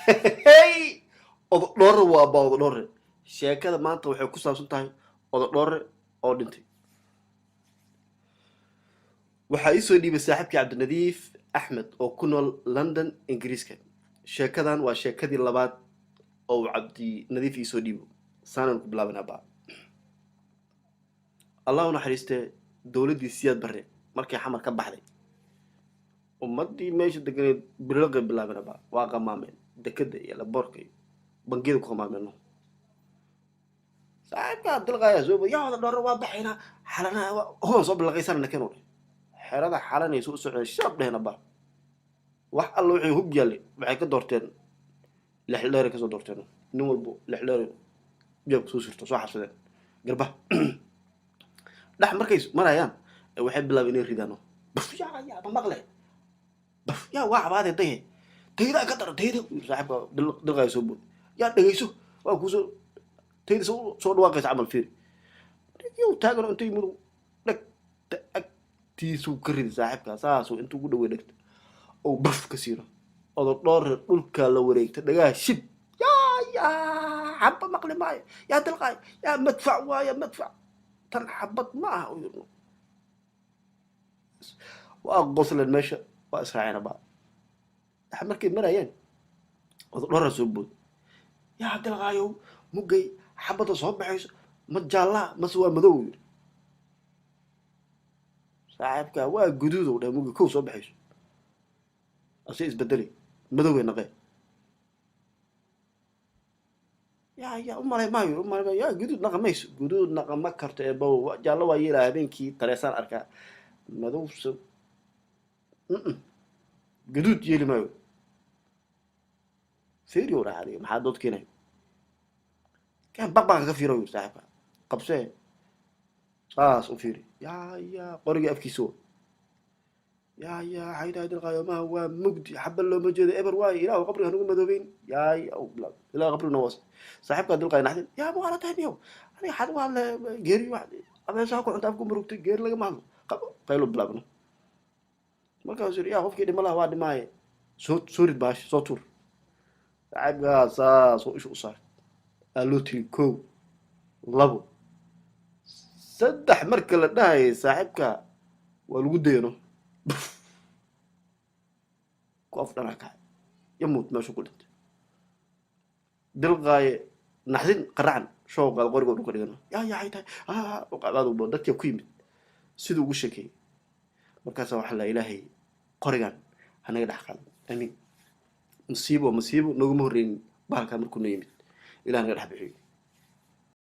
Hey, Ododhoore waa baa Ododhoore. Sheekada maanta waxay ku saabsan tahay Ododhoore oo dhintay. Waxaa ii soo dhiibay saaxiibkii Cabdinadiif Axmed oo ku nool London, Ingiriiska. Sheekadan waa sheekadii labaad oo uu Cabdinadiif iisoo dhiibo. Saanaan ku bilaabanaa baa. Allah u naxariistee, dowladdii Siyaad Barre markay Xamar ka baxday, ummaddii meesha deganeed bilaqay bilaabeen baa, waa qamaameen. Dekeda iyo laboorka iyo bangiyada ku qamaameen. Saaxiibkaa dilqaaya soo yaa wada dhoore, waa baxaynaa Xalana, huban soo bilaqaysana keen dheh. Xerada Xalanay soo socdeen, shab dhehna ba, wax alla wixii hub yaallay waxay ka doorteen Lexdheeray kasoo doorteen. Nin walbo lexdheer jeebka soo sirto, soo xabsadeen garba dhex. Markay marayaan waxay bilaabeen inay ridaan. Baf, yaa yaa ma maqle, baf, yaa waa cabaadee, daye taydaa ka dara tayda. Saaxiibka dilqaaya soo bood, yaa dhegeyso, waa kuusoo tayda soo soo dhawaaqaysa camal. Fiiri, yow taagan inta yimid, dhegta agtiisuu ka riday saaxiibka, saasuu intuu ugu dhawey dhegta oo baf ka siino. Ododhoore dhulkaa la wareegta, dhagaha shib, yaa yaa xaba maqli maayo, yaa dilqaay, yaa madfac waaya, madfac tan xabad ma aha u yirno. Waa qosleen meesha, waa israaceen ba. Waxa markay marayeen Ododhoora soo bood, yaa dilqaayow, mugay xabadda soo baxayso ma jaallaa mase waa madow? Yiri saaxiibka, waa guduudow dheh. Mugay kow soo baxayso ase isbedeli, madoway naqee. Yaa yaa umalay maayo, umalay maayo, yaa guduud naqa mayso, guduud naqa ma karto eebow, jaallo waa yeelaa, habeenkii tareesaan arkaa, madowse guduud yeeli maayo. Fiiriyow dhaha, adiga maxaa dood keenayo? Kan baqbaqa ka fiiro, yiri saaxiibka, qabsee saas u fiiri. Yaa yaa qoriga afkiisa wa, yaa yaa xaydaa dilqaayo maha, waa mugdi, xaba looma jeedo, eber waayo. Ilaahu qabriga hanugu madoobeyn. Yaa yaa ilaah qabriga noo waas. Saaxiibkaa dilqaayo naxdin, yaa ma tahay niyow, aniga xad uga hadle geeri abeesaha ku cunta, afku murugtay, geeri lagama hadlo, qabo qaylo bilaabno. Markaasuu yiri, yaa qofkii dhima laha waa dhimaaye, soo soo rid baash, soo tuur. Saaxiibkaa saas oo isha u saar aa loo tiri, kow, labo, saddex. Marka la dhahayay saaxiibka waa lagu dayano, ku af dhanaa kacay, yamuut, meeshu ku dhintay. Dilqaaye naxdin qaracan shooqaad qoriga dhulka dhigano, yaa yaa ay tahay qabaadu dadka ku yimid siduu ugu sheekeeyey. Markaasa waxaa la ilaahay qorigan hanaga dhex qaado, amiin. Musiibo musiibo nooguma horreynin bahalkaa markuu noo yimid, ilah naga dhex bixiyo.